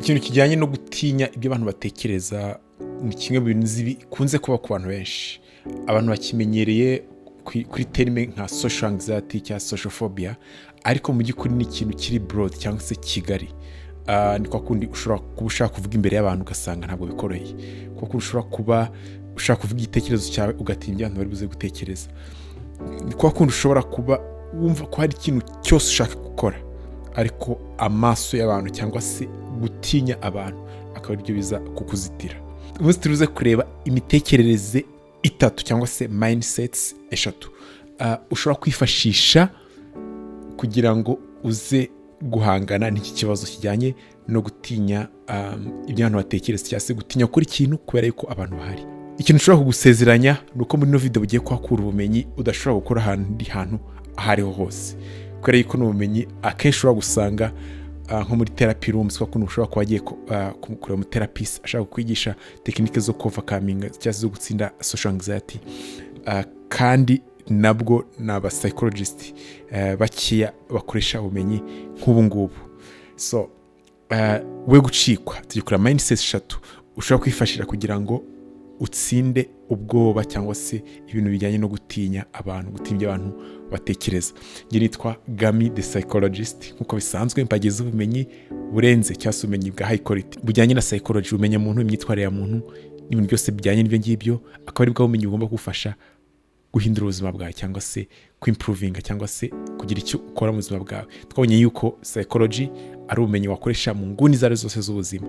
Ikintu kijyanye no gutinya ibyo abantu batekereza ni kimwe mu bintu bikunze kuba ku bantu benshi. Abantu bakimenyereye kuri terme nka social anxiety cyangwa social phobia, ariko mu by'ukuri ni ikintu kiri broad cyangwa se kigari. Ni kwa kundi ushobora kuba ushaka kuvuga imbere y'abantu ugasanga ntabwo bikoroheye, kwa kundi ushobora kuba ushaka kuvuga igitekerezo cyawe ugatinya ibyo abantu bari buze gutekereza, ni kwa kundi ushobora kuba wumva ko hari ikintu cyose ushaka gukora ariko amaso y'abantu cyangwa se gutinya abantu akaba aribyo biza kukuzitira. Umunsi turuze kureba imitekerereze itatu cyangwa se mindsets eshatu ushobora kwifashisha kugira ngo uze guhangana n'iki kibazo kijyanye no gutinya ibyo abantu batekereza cyangwa se gutinya gukora ikintu kubera yuko abantu bahari. Ikintu ushobora kugusezeranya ni uko muri ino video ugiye kuhakura ubumenyi udashobora gukora ahandi hantu aho ariho hose, kubera yuko ni ubumenyi akenshi ushobora gusanga nko muri therapy rooms, kwa kuntu ushobora kuba agiye kureba umutherapist ashaka kukwigisha technique zo overcoming cyangwa se zo gutsinda social anxiety. Kandi nabwo ni aba psychologist bakeya bakoresha ubumenyi nk'ubu ngubu. So we gucikwa, tujya kureba mindset eshatu ushobora kwifashisha kugira ngo utsinde ubwoba cyangwa se ibintu bijyanye no gutinya abantu, gutinya ibyo abantu batekereza. Njye nitwa Gami the Psychologist. Nk'uko bisanzwe, mbageza ubumenyi burenze cyangwa se ubumenyi bwa high quality bujyanye na psychology, ubumenyi muntu, imyitwarire ya muntu n'ibintu byose bijyanye n'ibyo ngibyo, akaba ari bwo bumenyi bugomba kugufasha guhindura ubuzima bwawe cyangwa se kwimprovinga cyangwa se kugira icyo ukora mu buzima bwawe. Twabonye yuko psychology ari ubumenyi wakoresha mu nguni izo ari zo zose z'ubuzima.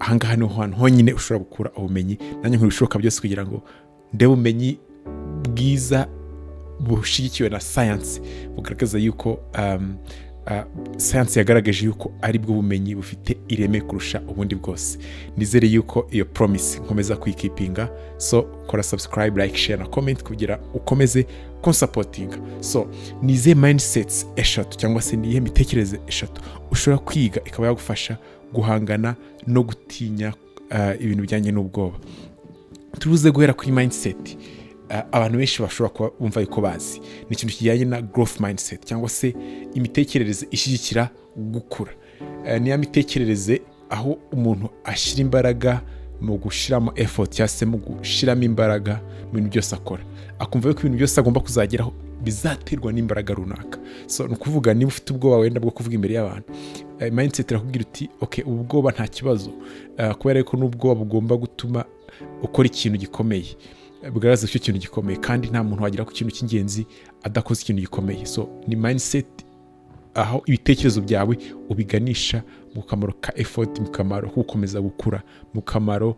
Ahangaha niho hantu honyine ushobora gukura ubumenyi. Nanjye nkora ibishoboka byose kugira ngo ndebe ubumenyi bwiza bushyigikiwe na science, bugaragaza yuko science yagaragaje yuko ari bwo bumenyi bufite ireme kurusha ubundi bwose. Nizere yuko iyo promise nkomeza kuyikeepinga. So kora subscribe, like, share na comment kugira ukomeze kunsupportinga. So ni izihe mindsets eshatu cyangwa se ni iyihe mitekerereze eshatu ushobora kwiga ikaba yagufasha guhangana no gutinya ibintu bijyanye n'ubwoba? Turuze guhera kuri mindset abantu benshi bashobora kuba bumva yuko bazi, ni ikintu kijyanye na growth mindset cyangwa se imitekerereze ishyigikira gukura. Ni ya mitekerereze aho umuntu ashyira imbaraga mu gushyiramo effort cyangwa se mu gushyiramo imbaraga mu bintu byose akora, akumva yuko ibintu byose agomba kuzageraho bizaterwa n'imbaraga runaka. So ni ukuvuga, niba ufite ubwoba wenda bwo kuvuga imbere y'abantu, mindset irakubwira uti: "Ok, ubu bwoba nta kibazo, kubera ko n'ubwoba bugomba gutuma ukora ikintu gikomeye, bugaragaza icyo kintu gikomeye, kandi nta muntu wagera ku kintu cy'ingenzi adakoze ikintu gikomeye." So ni mindset aho ibitekerezo byawe ubiganisha mu kamaro ka effort, mu kamaro ko gukomeza gukura, mu kamaro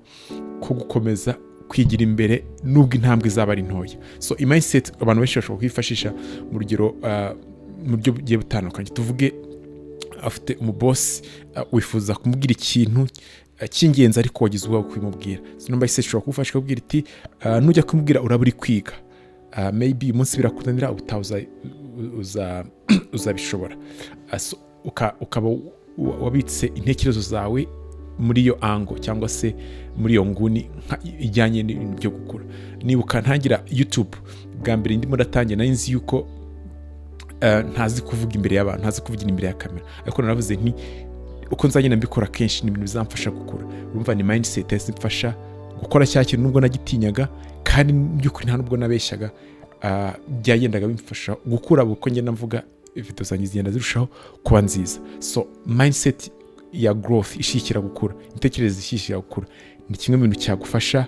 ko gukomeza kwigira imbere nubwo intambwe izaba ari ntoya. So iyi mindset abantu benshi bashobora kwifashisha mu rugero mu buryo bugiye butandukanye. Tuvuge afite umuboss, wifuza kumubwira ikintu cy'ingenzi ariko wagize ubwoba bwo kubimubwira. So mindset ishobora kugufasha ikakubwira iti: "Nujya kumubwira uraba uri kwiga. Maybe uyu munsi birakunanira, ubutaha uzabishobora." So, ukaba wabitse intekerezo zawe muri iyo angle cyangwa se muri iyo nguni ijyanye n'ibintu byo gukura. Nibuka ntangira YouTube bwa mbere, ndimo ndatangira, nari nzi yuko ntazi kuvuga imbere y'abantu, ntazi kuvugira imbere ya kamera, ariko naravuze nti: "Uko nzagenda mbikora kenshi ni ibintu bizamfasha gukura." Urumva ni mindset yahise imfasha gukora cya kintu nubwo nagitinyaga, kandi mu by'ukuri nta nubwo nabeshyaga, byagendaga bimfasha gukura. Uko ngenda mvuga, video zanjye zigenda zirushaho kuba nziza. So mindset ya growth ishyigikira gukura, imitekerereze ishyigikira gukura, ni kimwe mu bintu cyagufasha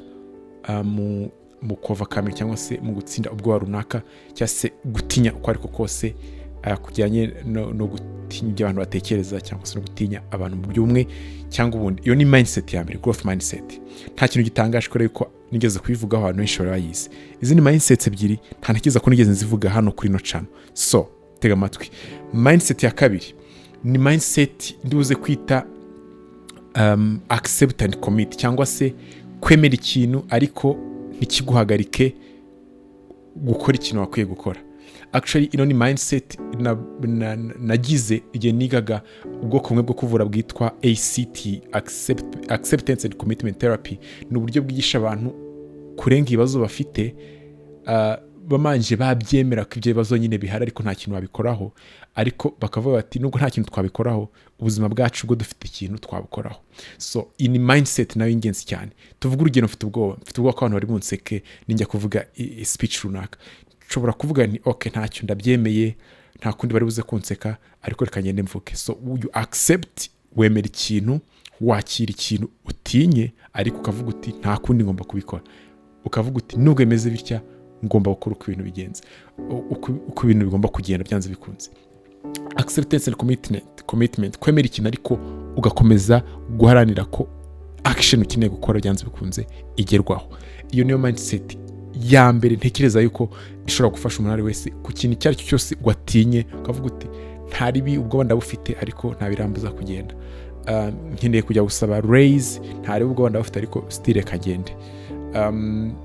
mu kuovercome cyangwa se mu gutsinda ubwoba runaka cyangwa se gutinya uko ariko kose kujyanye no gutinya ibyo abantu batekereza cyangwa se no gutinya abantu mu buryo bumwe cyangwa ubundi. Iyo ni mindset ya mbere, growth mindset. Nta kintu gitangaje kubera yuko nigeze kubivugaho, abantu benshi bari bayizi. Izindi mindsets ebyiri nta ntekereza ko nigeze nzivuga hano kuri ino channel, so tega amatwi. Mindset ya kabiri ni mindset ndibuze kwita accept and commit, cyangwa se kwemera ikintu ariko ntikiguhagarike gukora ikintu wakwiye gukora. Actually ino ni mindset nagize igihe nigaga ubwoko bumwe bwo kuvura bwitwa ACT, acceptance and commitment therapy. Ni uburyo bwigisha abantu kurenga ibibazo bafite bamanje babyemera ko ibyo bibazo nyine bihari ariko nta kintu babikoraho, ariko bakavuga bati: "Nubwo nta kintu twabikoraho, Ubuzima bwacu bwo dufite ikintu twabukoraho. So iyi ni mindset nayo y'ingenzi cyane. Tuvuge urugero, mfite ubwoba ko abantu bari bunseke ninjya kuvuga speech runaka. Nshobora kuvuga nti: "Ok, ntacyo, ndabyemeye, nta kundi bari buze kunseka, ariko reka ngende mvuge." So you accept, wemera ikintu, wakira ikintu utinye, ariko ukavuga uti: "Nta kundi, ngomba kubikora." Ukavuga uti: "Nubwo bimeze bitya, ngomba gukora uko ibintu bigenze, uko ibintu bigomba kugenda byanze bikunze." Acceptance and commitment, kwemera ikintu ariko ugakomeza guharanira ko action ukeneye gukora byanze bikunze igerwaho. Iyo niyo mindset ya mbere ntekereza yuko ishobora gufasha umuntu ari wese ku kintu icyo ari cyo cyose watinye, ukavuga uti: "Nta ribi, ubwoba ndabufite, ariko nta birambuza kugenda. Nkeneye kujya gusaba raise, nta ribi, ubwoba ndabufite, ariko still kagende.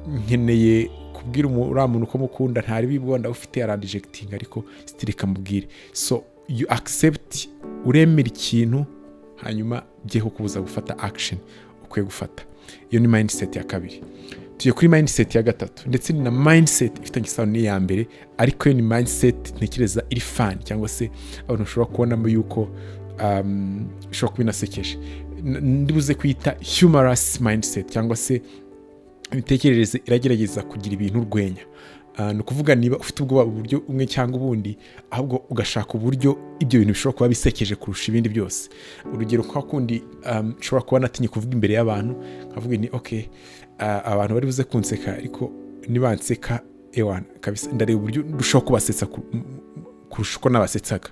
Nkeneye kubwira uriya muntu ko mukunda, nta ribi, ubwoba ndabufite, arandejectinga, ariko still kamubwire." So you accept, uremera ikintu, hanyuma bye kukubuza gufata action ukwiye gufata. Iyo ni mindset ya kabiri. Tugiye kuri mindset ya gatatu, ndetse ni na mindset ifitanye isano n'iya mbere, ariko yo ni mindset ntekereza iri fun, cyangwa se abantu bashobora kubonamo yuko ishobora kuba inasekeje. Ndibuze kwita humorous mindset, cyangwa se imitekerereze iragerageza kugira ibintu urwenya. Ni ukuvuga, niba ufite ubwoba uburyo umwe cyangwa ubundi, ahubwo ugashaka uburyo ibyo bintu bishobora kuba bisekeje kurusha ibindi byose. Urugero, kwa kundi nshobora kuba natinye kuvuga imbere y'abantu, nkavuga nti: "Ok, abantu bari buze kunseka, ariko nibanseka, ewana kabisa, ndareba uburyo ndushaho kubasetsa kurusha uko nabasetsaga."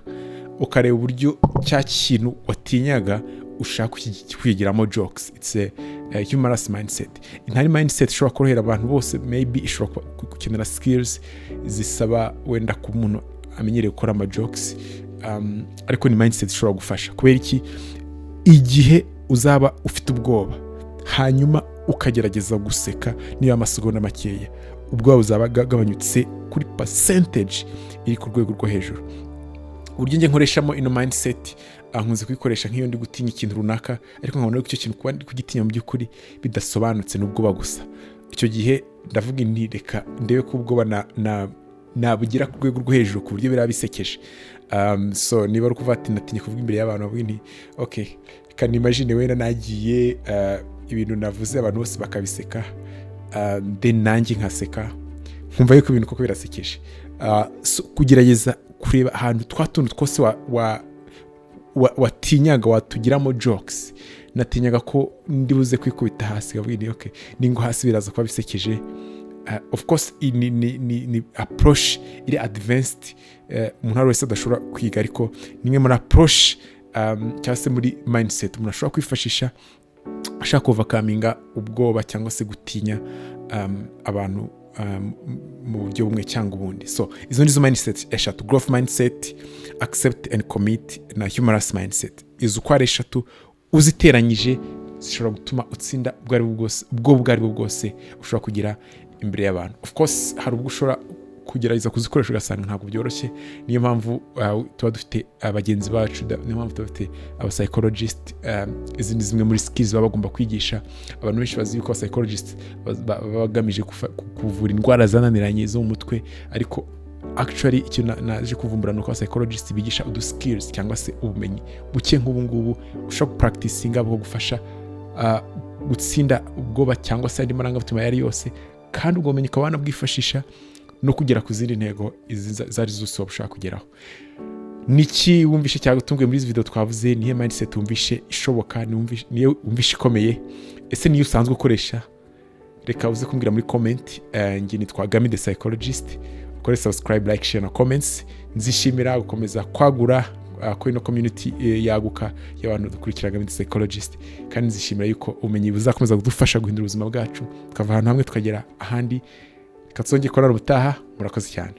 Ukareba uburyo cya kintu watinyaga ushaka kwigiramo jokes. It's a humorous mindset. Ntari mindset ishobora korohera abantu bose. Maybe ishobora gukenera skills zisaba wenda ku muntu amenyereye gukora ama jokes, ariko ni mindset ishobora gufasha. Kubera iki? Igihe uzaba ufite ubwoba, hanyuma ukagerageza guseka niba amasegonda makeya, ubwoba buzaba bwagabanyutse kuri percentage iri ku rwego rwo hejuru. Uburyo njye nkoreshamo ino mindset, nkunze kuyikoresha nk'iyo ndi gutinya ikintu runaka, ariko nkabona ko icyo kintu kuba ndi kugitinya mu by'ukuri bidasobanutse n'ubwoba gusa. Icyo gihe ndavuga nti: "Reka ndebe ko ubwoba na nabugira ku rwego rwo hejuru ku buryo biraba bisekeje." So niba ari ukuvuga ati: "Natinye kuvuga imbere y'abantu," bavuga nti: "Ok, reka nimagine wenda nagiye, ibintu navuze abantu bose bakabiseka, then nanjye nkaseka, nkumva yuko ibintu koko birasekeje." So, kugerageza kureba ahantu twa tuntu twose watinyaga watugiramo jokes. Natinyaga ko ndibuze kwikubita hasi, nkavuga nti: "Okay, ningwa hasi biraza kuba bisekeje." Of course ni approach iri advanced, umuntu wari wese adashobora kwiga, ariko ni imwe muri approach cyangwa se muri mindset umuntu ashobora kwifashisha ashaka overcominga ubwoba cyangwa se gutinya abantu mu buryo bumwe cyangwa ubundi. So izo nizo mindset eshatu: growth mindset, accept and commit, na humorous mindset. Izo uko ari eshatu uziteranyije zishobora gutuma utsinda ubwo ari bwo bwose, ubwo ari bwo bwose ushobora kugira imbere y'abantu. Of course hari ubwo ushobora kugerageza kuzikoresha ugasanga ntabwo byoroshye. Niyo mpamvu tuba dufite bagenzi bacu, niyo mpamvu tuba dufite aba psychologist. Izi ni zimwe muri skills baba bagomba kwigisha. Abantu benshi bazi yuko aba psychologist baba bagamije kuvura indwara zananiranye zo mu mutwe, ariko actually icyo naje kuvumbura ni uko aba psychologist bigisha udu skills cyangwa se ubumenyi buke nk'ubu ngubu ushobora gupracticinga, bukagufasha gutsinda ubwoba cyangwa se andi marangamutima ayo ari yose, kandi ubwo bumenyi ukaba wanabwifashisha no kugera ku zindi ntego izi izo ari zo zose waba ushaka kugeraho. Niki wumvishe cyagutunguye muri izi video twavuze? Nihe mindset wumvishe ishoboka? Niyo wumvishe ikomeye? Ese niyo usanzwe ukoresha? Reka uze kumbwira muri comment. Njye nitwa Gami the Psychologist. Ukore subscribe, like, share na comments. Nzishimira gukomeza kwagura ko ino community yaguka y'abantu dukurikira Gami the Psychologist, kandi nzishimira yuko ubumenyi buzakomeza kudufasha guhindura ubuzima bwacu, tukava ahantu hamwe tukagera ahandi. Reka tuzongere kubonana ubutaha. Murakoze cyane.